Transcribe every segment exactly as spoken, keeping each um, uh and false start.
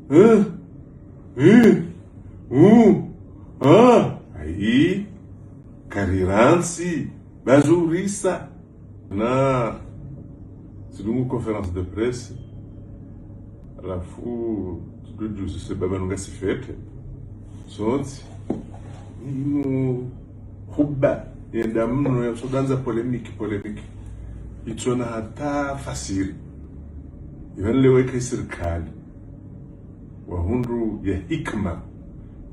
Hein? Hein? Hum? Ah? Ayi, karirantsi, bazurisa. Na, tsidungu conférence de presse. Halafu, tsidudu sise baba nunga sifete. Sontsi. Inu huba, yenda mno, ya sodandza polémique, polémique. Itsona hata fasiri. Ivan leweka isirikali. Wahundru ya hikma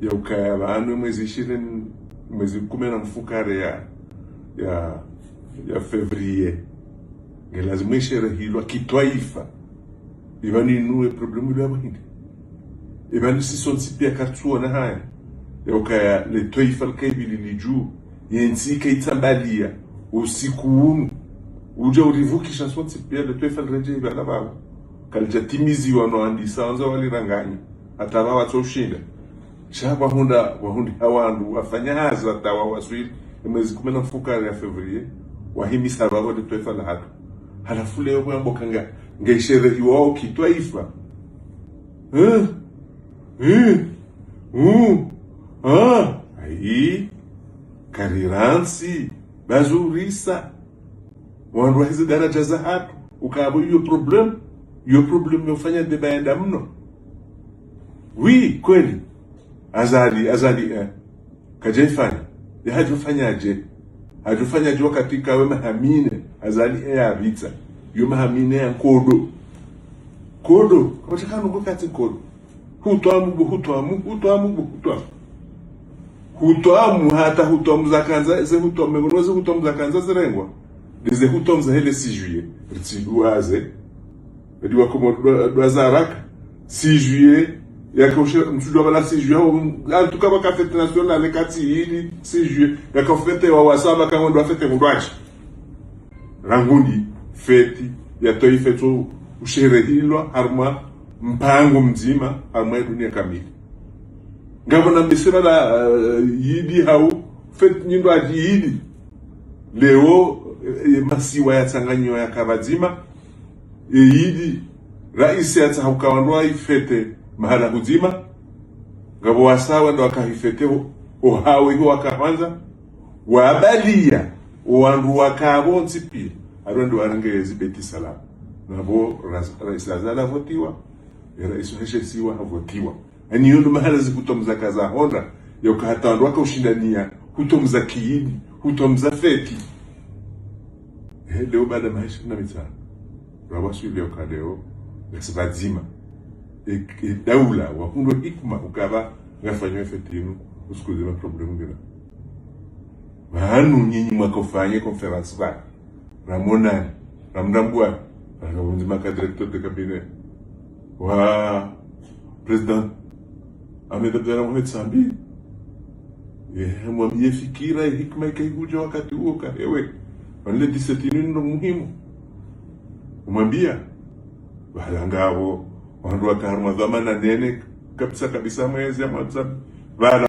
ya ukaya pvanu mwezi ishirini, mwezi kume na mfukare ya, ya, ya février. Nge lazimu isherehilwa kitwaifa. Ipvanu inu e problème ilo ya mahindi. Ipvanu si sontsi pia katsuona haya. Ya ukaya le twaifa likaibili lidju. Yentsi ikaitsambalia. Usiku unu. Udja urivukisha sontsi pia le twaifa liredje ipvala pvapvo. Kalidjatimiziwa no wandisa wandza waliranganya. Hata pvawatso ushinda. Sha pvahundra, pvahundri ha wandru wafanya hazi hata wawaswili. Emwezi kume na mfukare ya février. Wahimisa pvapvo le twaifa lahatru. Halafu leo pvwambo kanga, nge sherehiwao kitwaifa. Hein? Hein? Hum? Ah? Ayi, karirantsi, bazurisa. Wandru wahizi daraja zahatru, ukapvo iyo problème, iyo problème yofanya débat yenda mno. Oui, kweli. Azali, Azali, eh. Kadjaifanya. Ye hadjofanya dje? Hadjofanya dje wakati kawe maha mine, Azali, eh, yapvitsa. Iyo maha mine ya nkodo. Nkodo. Kapvatsi kanu kukati nkodo. Hutwamu bo, hutwamu, hutwamu bo, hutwamu. Hutwamu hata hutwamu zakandza, ze hutwamu, mengono ze hutwamu zakandza zirengwa. Ndeze hutwamu zahe le six juillet. Ritsiduwaze. Edi Wakomori dwa, dwa za haraka. Six juillet, yaka ushe, mtsudjuwa pvala six juillet, en tout cas, pvaka fête nationale, katsi ili, six juillet, yaka fête wa wasaba, ka ngondro fête ngondro achi. Rangu ndi, fête, ya twaifa tso usherehilwa, harumwa mpango mdzima, harumwa ye dunia kamili. Ngapvo na mbese pvala, eh, yidi hau, fête nyindo aji yidi. Leo, eh, masiwa yatsanganyiwa yaka pvadzima, e yidi, raisi yatsaha uka wandru waifete mahala hudzima, ngapvo wasaya wandru wakahifete ho, ohawo iho wakahwandza, wabalia, owandru wakapvo ntsi pia, harumwa ndo warenge ezi Beit Salam. Napvo ras-, raisi Azali havotiwa, e raisi wahe she isiwa havotiwa. Yaani, iyo ndo mahala ze hutwamu zaka zahondra, ya uka hata wandru waka ushindania, hutwamu za kiyidi, hutwamu za fête. Eh, leo baada maha ishirini na mitsanu. Rawaswili ya uka leo, ngasi pvadzima. E, e daula, wahundro hikma, ukapva, ngafanywa fête inu, usiku ze ma problème ngina. Pvanu nyinyi mwaka ufanye conférence pvanu. Ramonani, ramdambuwa, rakavunzi maka directeur de cabinet wa président Ahmed Abdallah Mohamed Sambi. Ye, mwambie fikira, hikma ikaihudja wakati uwo ka, ewe. Pvanu le dix-sept inu ndo muhimu. Umwambia. Pvala ngapvo, wandru waka harumwa dhwamana nene, kabisa kabisa mwezi ya mwatsa. Pvala